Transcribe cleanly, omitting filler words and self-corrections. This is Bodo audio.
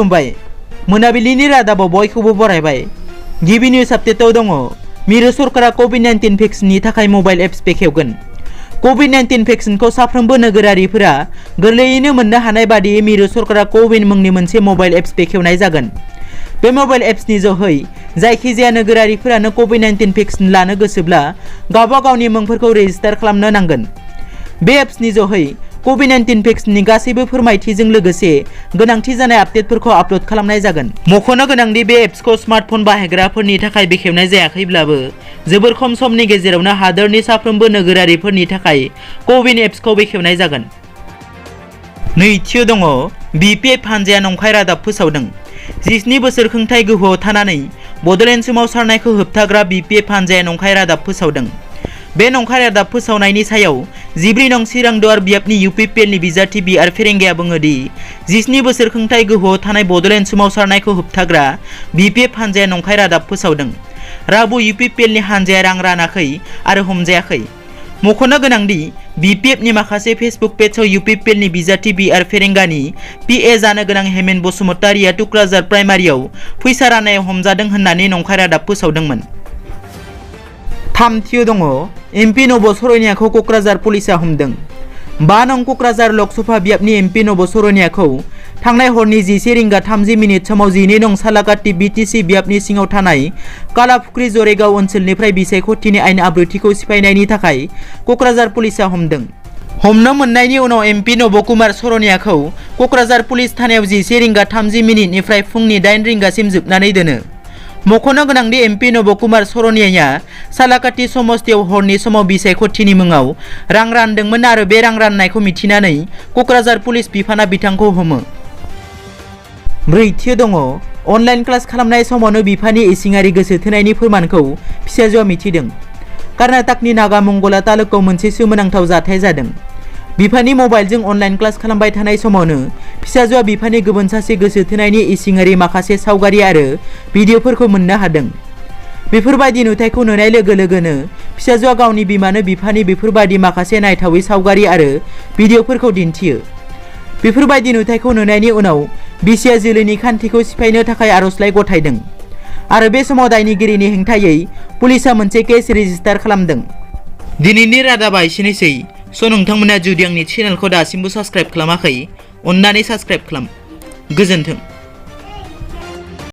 खुलुमबाय मोनाबिलिनि रादाबाव बयखौबो बरायबाय। गिबि निउज आपडेटआव दङ मिरु सरकारा कोविड-19 भेक्सिननि थाखाय मबाइल एप्स बेखेवगोन। कोविड-19 भेक्सिनखौ साफ्रोमबो नोगोरारिफोरा गोरलैयैनो मोननो हानाय बादियै मिरु सरकारा कोविन मुंनि मोनसे मबाइल एप्स बेखेवनाय जागोन। बे मबाइल एप्सनि जोहै जायखिजाया नोगोरारिफोरानो कोविड-19 भेक्सिन लानो गोसोब्ला गावबा गावनि मुंफोरखौ रेजिस्टार खालामनो नांगोन। बे एप्सनि जोहै कोविड-19 भेक्सिननि गासैबो फोरमायथिजों लोगोसे गोनांथि जानाय आपडेटफोरखौ आपल'ड खालामनाय जागोन। मख'नो गोनांदि बे एप्सखौ स्मार्टफन बाहायग्राफोरनि थाखाय बेखेवनाय जायाखैब्लाबो जोबोर खम समनि गेजेरावनो हादोरनि साफ्रोमबो नोगोरारिफोरनि थाखाय कोविन एप्सखौ बेखेवनाय जागोन। नैथियाव दङ BPF हानजाया नंखाय रादाब फोसावदों। 17 बोसोर खुंथाय गोहोआव थानानै बड'लेण्ड सोमावसारनायखौ होबथाग्रा BPF हानजाया नंखाय रादाब फोसावदों। बे नंखाय रादाब फोसावनायनि सायाव 14 नं चिरांदुवार बियाबनि UPPLनि बिजाथि BR फेरेंगाया बुङो दि 17 बोसोर खुंथाय गोहोआव थानाय बड'लेण्ड सोमावसारनायखौ होबथाग्रा BPF हानजाया नंखाय रादाब फोसावदों। रावबो UPPLनि हानजाया रां रानाखै आरो हमजायाखै। मख'नो गोनांदि BPFनि माखासे फेसबुक पेजआव UPPLनि बिजाथि BR फेरेंगानि PA जानो गोनां हेमेन बसुमतारिया टुक्राझार प्राइमारियाव फैसा राननायाव हमजादों होननानै नंखाय रादाब फोसावदोंमोन। थामथियाव दङ MP नब सरनियाखौ क'क्राझार पुलिसा हमदों। 5 नं क'क्राझार लकसभा बियाबनि MP नब सरनियाखौ थांनाय हरनि 11:30 समाव 12 नं सालाकाटि BTC बियाबनि सिङाव थानाय कालाफुख्रि जरेगाव ओनसोलनिफ्राय बिसायख'थिनि आयेन आब्रुथिखौ सिफायनायनि थाखाय क'क्राझार पुलिसा हमदों। हमनो मोननायनि उनाव MP नब कुमार सरनियाखौ क'क्राझार पुलिस थानायाव 11:30 निफ्राय फुंनि 8 रिंगासिम जोबनानै दोनो। मख'नो गोनांदि MP नब कुमार सरनियाया सालाकाटि समस्तियाव हरनि समाव बिसायख'थिनि मुङाव रां रानदोंमोन आरो बे रां राननायखौ मिथिनानै क'क्राझार पुलिस बिफाना बिथांखौ हमो। ब्रैथियाव दङ अनलाइन क्लास खालामनाय समावनो बिफानि इसिङारि गोसो थोनायनि फोरमानखौ फिसाजोआ मिथिदों। कर्नाटकनि नागामंगला तालुकाव मोनसे सोमोनांथाव जाथाय जादों। बिफानि मबाइलजों अनलाइन क्लास खालामबाय थानाय समावनो फिसाजोआ बिफानि गुबुन सासे गोसो थोनायनि इसिङारि माखासे सावगारि आरो भिडिअफोरखौ मोननो हादों। बेफोरबायदि नुथायखौ नुनाय लोगो लोगोनो फिसाजोआ गावनि बिमानो बिफानि बेफोरबायदि माखासे नायथावै सावगारि आरो भिडिअफोरखौ दिन्थियो। बेफोरबायदि नुथायखौ नुनायनि उनाव बिसिया जोलैनि खान्थिखौ सिफायनो थाखाय आर'जलाइ गथायदों आरो बे समाव दायनिगिरिनि हेंथायै पुलिसा मोनसे केस रेजिस्टार खालामदों। दिनैनि रादाबा एसेनोसै। नोंथांमोना जुदि आंनि चेनेलखौ दासिमबो साबस्क्राइब खालामाखै अन्नानै साबस्क्राइब खालाम। गोजोन्थों।